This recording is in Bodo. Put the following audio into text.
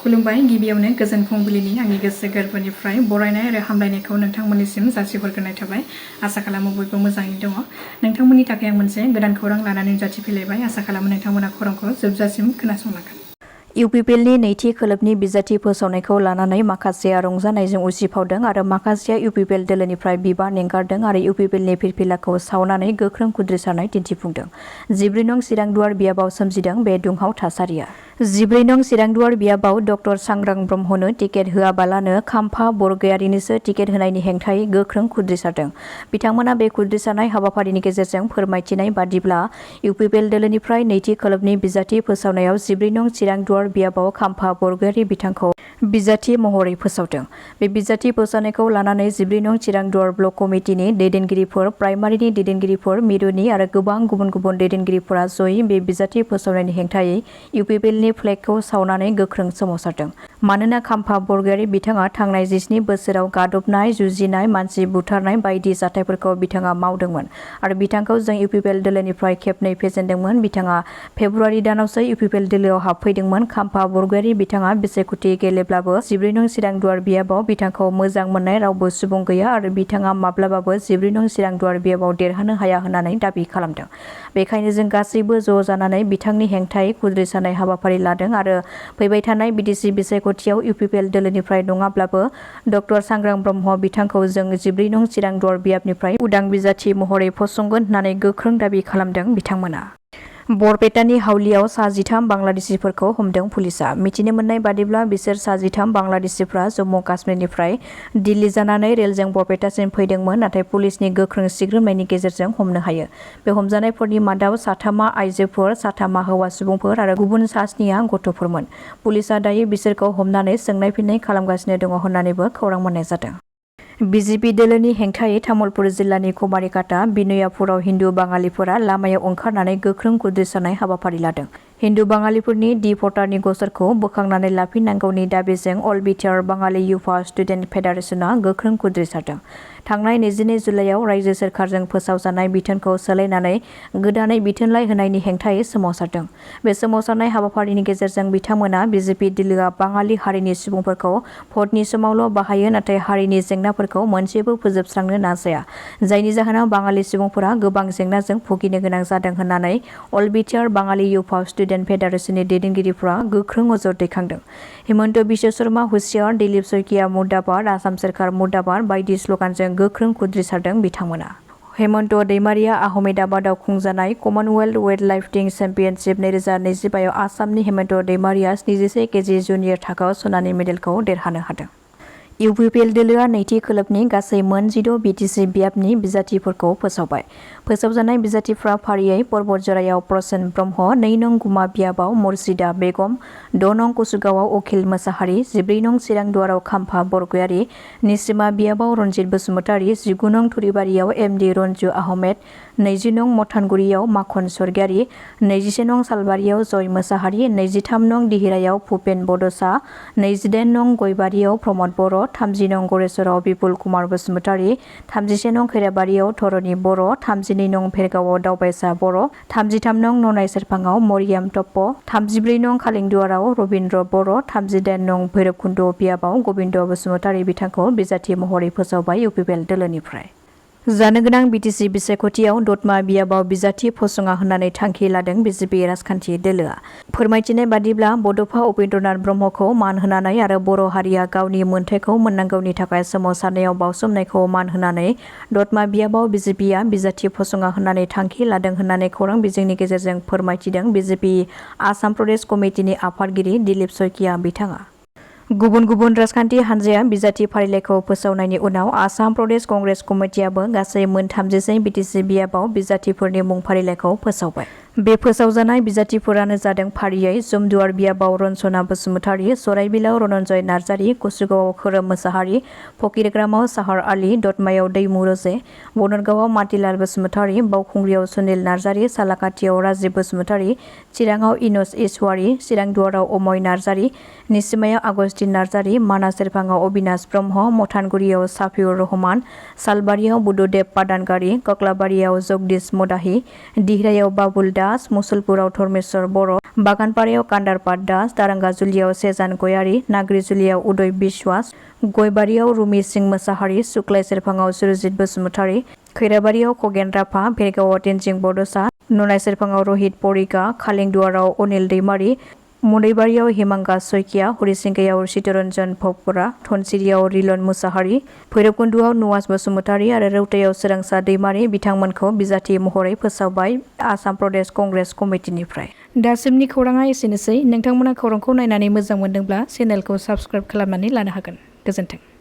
खुलुमबाय गिबियावनो गोजोन फुंबिलिनि आंनि गोसो गोरबोनिफ्राय बरायनाय आरो हामलायनायखौ नोंथांमोननिसिम जासिहरग्रोनाय थाबाय। आसा खालामो बयबो मोजाङै दङ। नोंथांमोननि थाखाय आं मोनसे गोदान खौरां लानानै नुजाथिफैलायबाय। आसा खालामो नोंथांमोना खौरांखौ जोबजासिम खोनासंलांगोन। UPPLनि नैथि खोलोबनि बिजाथि फोसावनायखौ लानानै माखासेया रंजानायजों उसिफावदों आरो माखासेया UPPL दोलोनिफ्राय बिबान एंगारदों आरो UPPLनि फिरफिलाखौ सावनानै गोख्रों खुद्रिसारनाय दिन्थिफुंदों। 14 नं चिरांदुवार बियाबाव सोमजिदों बे दुंहाव थासारिया। 14 नं चिरांदुवार बियाबाव डक्टर सांग्रां ब्रह्मनो टिकेट होआबालानो खाम्फा बरगयारिनोसो टिकेट होनायनि हेंथायै गोख्रों खुद्रिसारदों। बिथांमोना बे खुद्रिसारनाय हाबाफारिनि गेजेरजों फोरमायथिनाय बादिब्ला UPPL दोलोनिफ्राय नैथि खोलोबनि बिजाथि फोसावनायाव 14 नं चिरांदुवार बियाबाव खाम्फा बरगयारि बिथांखौ बिजाथि महरै फोसावदों। बे बिजाथि फोसावनायखौ लानानै 14 नं चिरांदुवार ब्लक कमिटिनि दैदेनगिरिफोर, प्राइमारिनि दैदेनगिरिफोर, मिरुनि आरो गोबां गुबुन गुबुन दैदेनगिरिफोरा जयै बे बिजाथि फोसावनायनि हेंथायै UPPLनि फ्लेगखौ सावनानै गोख्रों सोमावसारदों। मानोना खाम्फा बरगयारि बिथाङा थांनाय 17 बोसोराव गादबनाय, जुजिनाय, मानसि बुथारनाय बायदि जाथायफोरखौ बिथाङा मावदोंमोन आरो बिथांखौ जों UPPL दोलोनिफ्राय खेबनै फेजेनदोंमोन। बिथाङा फेब्रुवारि दानावसो UPPL दोलोआव हाबफैदोंमोन। खाम्फा बरगयारि बिथाङा बिसायख'थि गेलेब्लाबो 14 नं चिरांदुवार बियाबाव बिथांखौ मोजां मोननाय रावबो सुबुं गैया आरो बिथाङा माब्लाबाबो 14 नं चिरांदुवार बियाबाव देरहानो हाया होननानै दाबि खालामदों। बेखायनो जों गासैबो ज' जानानै बिथांनि हेंथायै खुद्रिसारनाय हाबाफारि लादों आरो फैबाय थानाय BTC बिसायख'थियाव UPPL दोलोनिफ्राय नङाब्लाबो डक्टर सांग्रां ब्रह्म बिथांखौ जों 14 नं चिरांदुवार बियाबनिफ्राय उदां बिजाथि महरै फसंगोन होननानै गोख्रों दाबि खालामदों बिथांमोना। बरपेटानि हावलियाव सा 13 बांलादेशिफोरखौ हमदों पुलिसआ। मिथिनो मोननाय बादिब्ला बिसोर सा 13 बांलादेशिफ्रा जम्मु काश्मीरनिफ्राय दिल्ली जानानै रेलजों बरपेटासिम फैदोंमोन, नाथाय पुलिसनि गोख्रों सिग्रोमनायनि गेजेरजों हमनो हायो। बे हमजानायफोरनि मादाव 3 आइजोफोर, 3 हौवा सुबुंफोर आरो गुबुन 7 गथ'फोरमोन। पुलिसआ दायो बिसोरखौ हमनानै सोंनाय फिननाय खालामगासिनो दङ होननानैबो खौरां मोननाय जादों। BJP दोलोनि हेंथायै तामुलपुर जिल्लानि कुमारिकाटा, बिनयापुराव हिन्दु बाङालिफोरा लामायाव ओंखारनानै गोख्रों खुद्रिसारनाय हाबाफारि लादों। हिन्दु बाङालिफोरनि डि भटारनि गसरखौ बोखांनानै लाफिननांगौनि दाबिजों अल बिटिआर बाङालि युवा स्टुडेन्ट फेडारेसनआ गोख्रों खुद्रिसारदों। थांनाय 22 जुलाइआव रायजो सोरखारजों फोसावजानाय बिथोनखौ सोलायनानै गोदानै बिथोनलाइ होनायनि हेंथायै सोमावसारदों। बे सोमावसारनाय हाबाफारिनि गेजेरजों बिथांमोना BJP दोलोआ बाङालि हारिनि सुबुंफोरखौ भटनि समावल' बाहायो, नाथाय हारिनि जेंनाफोरखौ मोनसेबो फोजोबस्रांनो नाजाया, जायनि जाहोनाव बाङालि सुबुंफोरा गोबां जेंनाजों भुगिनो गोनां जादों होननानै अल बिटिआर बाङालि युवा स्टुडेन्ट फेडारेसननि दैदेनगिरिफोरा गोख्रों अजद दैखांदों। हिमन्त बिश्व शर्मा हुसियार, दिलीप शइकिया मुर्दाबाद, आसाम सोरखार मुर्दाबाद बायदि स्लगानजों गोख्रों खुद्रिसारदों बिथांमोना। हेमन्त दैमारिया आहमेदाबादाव खुंजानाय कमनवेल्थ वेटलाइफ्टिं चेम्पियनशिप 2025 आव आसामनि हेमन्त दैमारिया 71 केजि जुनियर थाखोआव सनानि मेडेलखौ देरहानो हादों। UPPL दोलोआ नैथि खोलोबनि गासै मोन 16 BTC बियाबनि बिजाथिफोरखौ फोसावबाय। फोसावजानाय बिजाथिफ्रा फारियै परबतजरायाव प्रसेन ब्रह्म, 2 नं गुमा बियाबाव मुर्शिदा बेगम, 6 नं कुसुगावआव अखिल मोसाहारि, 14 नं चिरांदुवाराव खाम्फा बरगयारि, निसिमा बियाबाव रनजित बसुमतारी, 19 नं थुरिबारियाव MD रन्जु आहमेद, 20 नं मथानगुरियाव माखन सरगियारि, 21 नं सालबारियाव जय मोसाहारि, 23 नं दिहिरायाव भुपेन बड'सा, 28 नं गयबारियाव प्रमद बर', 30 नं गरेश्वराव बिपुल कुमार बसुमतारी, 31 नं खैराबारियाव धरणी बर', 32 नं भेरगावआव दावबायसा बर', 33 नं ननाय सेरफाङाव मरियाम टप्प', 34 नं खालिंदुवाराव रबिन्द्र बर', 38 नं भैरबकुन्द बियाबाव गबिन्द बसुमतारी बिथांखौ बिजाथि महरै फोसावबाय UPPL दोलोनिफ्राय। जानो गोनां BTC बिसायख'थियाव दतमा बियाबाव बिजाथि फसङा होननानै थांखि लादों BJP राजखान्थि दोलोआ। फोरमायथिनाय बादिब्ला बड'फा उपेन्द्रनाथ ब्रह्मखौ मान होनानै आरो बर' हारिया गावनि मोनथायखौ मोननांगौनि थाखाय सोमावसारनायाव बावसोमनायखौ मान होनानै दतमा बियाबाव BJPआ बिजाथि फसङा होननानै थांखि लादों होननानै खौरां बिजोंनि गेजेरजों फोरमायथिदों BJP आसाम प्रदेश कमिटिनि आफादगिरि दिलीप शइकिया बिथाङा। गुबुन गुबुन राजखान्थि हान्जाया बिजाथि फारिलाइखौ फोसावनायनि उनाव आसाम प्रदेश कंग्रेस कमिटिआबो गासै मोन 36 BTC बियाबाव बिजाथिफोरनि मुं फारिलाइखौ फोसावबाय। बे फोसावजानाय बिजाथिफोरानो जादों फारियै जमदुवार बियाबाव रन्जना बसुमतारी, सराइबिलाव रनन्जय नार्जारी, कुसुगावआव खोरोम मोसाहारि, फकिरग्रामाव साहार आली, दतमायाव दैमु रजे, बनरगावआव मातिलाल बसुमतारी, बावखुंग्रियाव सुनिल नार्जारी, सालाकाथियाव राजिब बसुमतारी, चिराङाव इनस इसवारी, चिरांदुवाराव अमय नार्जारी, निसिमायाव आगस्तिन नार्जारी, मानास सेरफाङाव अबिनाश ब्रह्म, मथानगुरियाव साफिउर रहमान, सालबारियाव बुद्धदेब पादानगारी, कक्लाबारियाव जगदीश मदाही, दिहिरायाव बाबुल दास, दास, मुसलपुराव धर्मेश्वर बर', बागानपारायाव कान्दारपात दास, दारांगाजुलियाव सेजान गयारि, नाग्रिजुलियाव उदय बिश्वास, गयबारियाव रुमि सिं मोसाहारि, सुक्लाय सेरफाङाव सुरजित बसुमतारि, खैराबारियाव खगेन राभा, भेरगावआव तेनजिं बड'सा, नुनाय सेरफाङाव रहित परिगा, खालिंदुवाराव अनिल दैमारि, मुन्दैबारियाव हिमांगा सयकिया, हरिसिंगायाव चित्तरन्जन भगबरा, धनसिरियाव रिलन मुसाहारि, भैरबकुन्दुआव नुवास बसुमतारि आरो रौतायाव सोरांसा दैमारि बिथांमोनखौ बिजाथि महरै फोसावबाय आसाम प्रदेश कंग्रेस कमिटिनिफ्राय। दासिमनि खौराङा एसेनोसै। नोंथांमोना खौरांखौ नायनानै मोजां मोनदोंब्ला चेनेलखौ साबस्क्राइब खालामनानै लानो हागोन। गोजोन्थों।